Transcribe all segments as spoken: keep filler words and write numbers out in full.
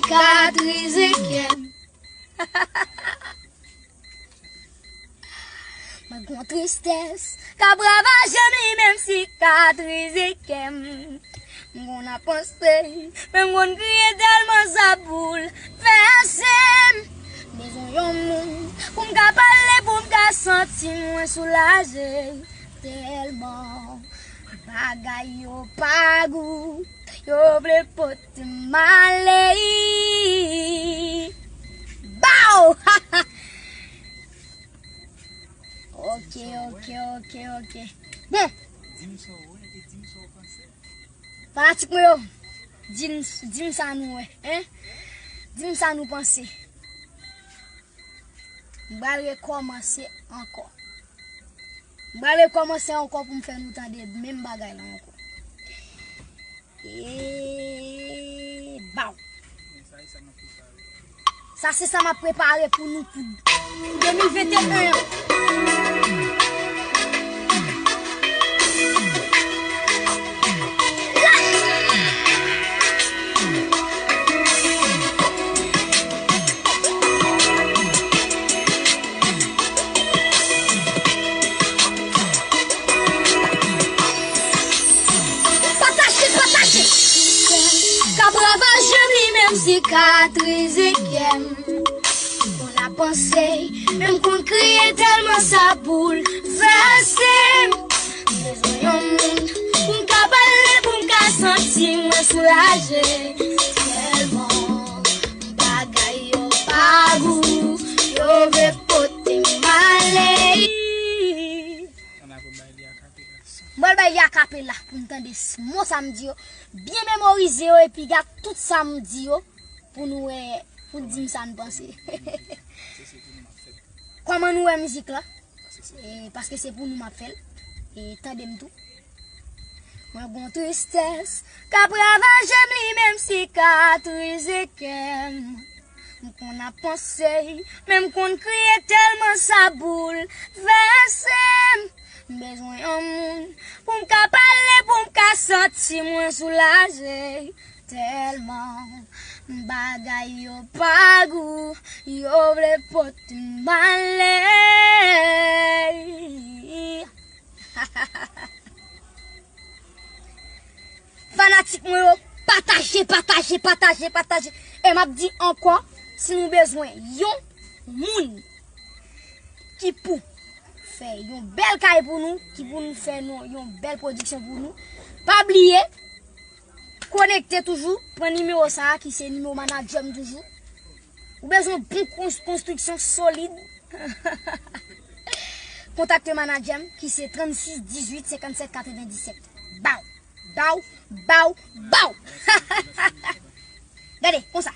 sikatrize kè m. Mwen gon tristès k ap ravaje m, li menm sikatrize kè m. M konn ap panse, men m konn kriye tèlman sa boulvèse m. M bezwen yon moun pou m ka pale, pou m ka santi mwen soulaje. Tèlman bagay yo pa gou, yo vle pote m ale. Baw! Ok, ok, ok, ok. Bon. Fanatik mwen yo, di m, di m sa nou wè, en? Di m sa nou panse. M pral rekòmanse ankò. M pral rekòmanse ankò pou m fè nou tande menm bagay la ankò. E baw. Sa se sa m ap prepare pou nou pou de mil venteyen an. Pataje, pataje. K ap ravaje m, li menm sikatrize kè m. M konn ap panse, men m konn kriye tèlman sa boulvèse m. M bezwen yon moun pou m ka pale, pou m ka santi mwen soulaje. Tèlman bagay yo pa gou, yo vle pote m ale. Mwen bay li akapela pou n tande s- mo sa m di yo, byen memorize yo epi gad tout sa m di yo pou nou wè, pou n di m sa n panse. Kòman nou wè mizik la? E, paske se pou nou m ap fè l. E, tande m tou. Mwen gon tristès k ap ravaje m, li menm sikatrize kè m. M konn ap panse, men m konn kriye tèlman sa boulvèse m. M bezwen yon moun pou m ka pale, pou m ka santi mwen soulaje. Tèlman bagay yo pa gou, yo vle pote m ale. Fanatik mwen yo, pataje, pataje, pataje, pataje. E m ap di ankò, si nou bezwen yon moun ki pou fè yon bèl kay pou nou, ki pou nou fè nou yon bèl pwodiksyon pou nou, pa bliye konekte toujou, pran nimewo sa a ki se nimewo manadjè m toujou. Ou bezwen bon kons- konstriksyon solid. Kontakte manadjè m ki se trannsis dizuit senkannsèt katrevendisèt. Baw, baw, baw, baw. Gade, konsa.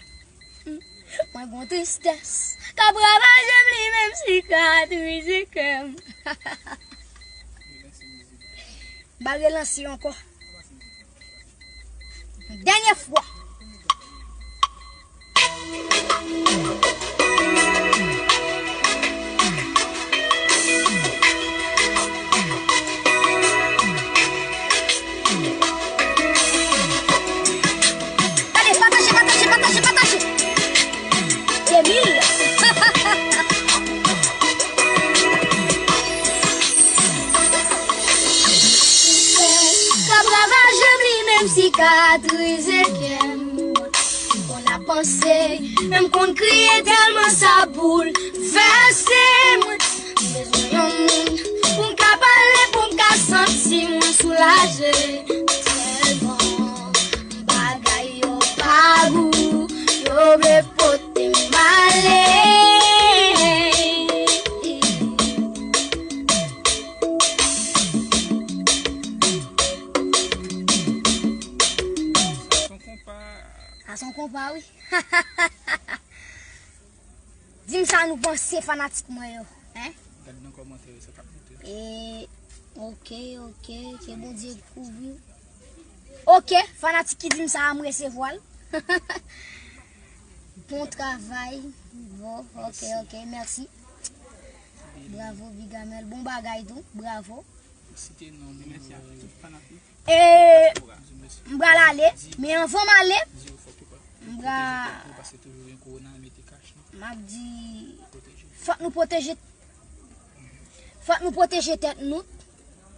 Mwen gon tristès k ap ravaje m, li menm sikatrize kè m. M al relanse ankò. Dènye fwa. Gade, pataje, pataje, pataje, pataje. De mil. K ap ravaje m, li menm sikatrize kè m. Konn ap panse, men m konn kriye tèlman sa boulvèse m. M bezwen yon moun pou m ka pale, pou m ka santi mwen soulaje. Tèlman bagay yo pa gou, yo vle pote m ale. Sa se yon konpa, wi. Di m sa nou panse, fanatik mwen yo, en? Gad nan kòmantè yo, sa k ap monte. E, ok, ok, ke Bondye kouvri w. Ok, fanatik ki di m sa a, m resevwa l. Bon travay. Bon, ok, ok, mèsi. Bravo, Bigamel. Bon bagay tou. Bravo. Site non, mèsi a tout fanatik. E, m pral ale, men anvan m ale, Pwoteje tèt nou, paske toujou gen kowona, mete kach nou, m ap di, pwoteje. Fòk nou pwoteje, fòk nou pwoteje tèt nou.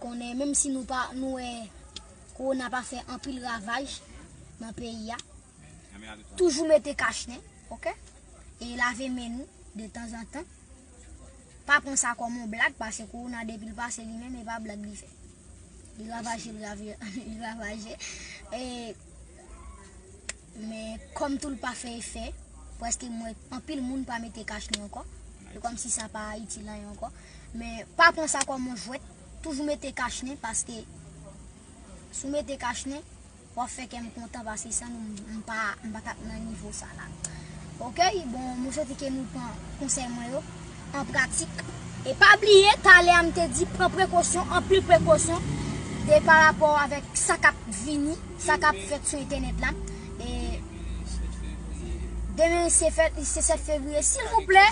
Konnen, menm si nou pa, nou wè kowona pa fè anpil ravaj nan peyi a, toujou mete kach nen, oke? E lave men nou detanzantan. Pa pran sa kòm yon blag, paske kowona depi l pase li menm, e pa blag li fè. Li ravaje, li ravaje, li ravaje. E, men kòm tou l pa fè efè, prèske m wè anpil moun pa mete kach nen ankò. E kòmsi sa pa itil anyen ankò. Men pa pran sa kòm yon jwèt. Toujou mete kach nen, paske si w mete kach nen, w ap fè kè m kontan, paske san nou, m pa, m pa t ap nan nivo sa la. Oke, bon, mwen swete ke nou pran konsèy mwen yo an pratik. E pa bliye, talè a m te di, pran prekosyon, anpil prekosyon, de pa rapò avèk sa k ap vini, sa k ap fèt sou entènèt la. E demen se fèt, se sèt fevriye. Silvouplè,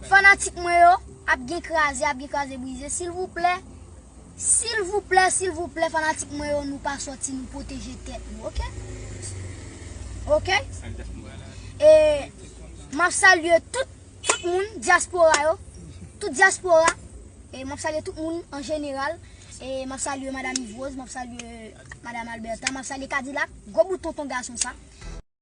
fanatik mwen yo, ap gen kraze, ap gen kraze brize. Silvouplè, silvouplè, silvouplè, fanatik mwen yo, nou pa sòti, nou pwoteje tèt nou, oke? Oke? E m ap salye tout, tout moun, dyaspora yo, tout dyaspora, e m ap salye tout moun an jeneral, e m ap salye Madanm Yvrose, m ap salye Madanm Alberta, m ap salye Kadilak, gwo bout tonton gason sa.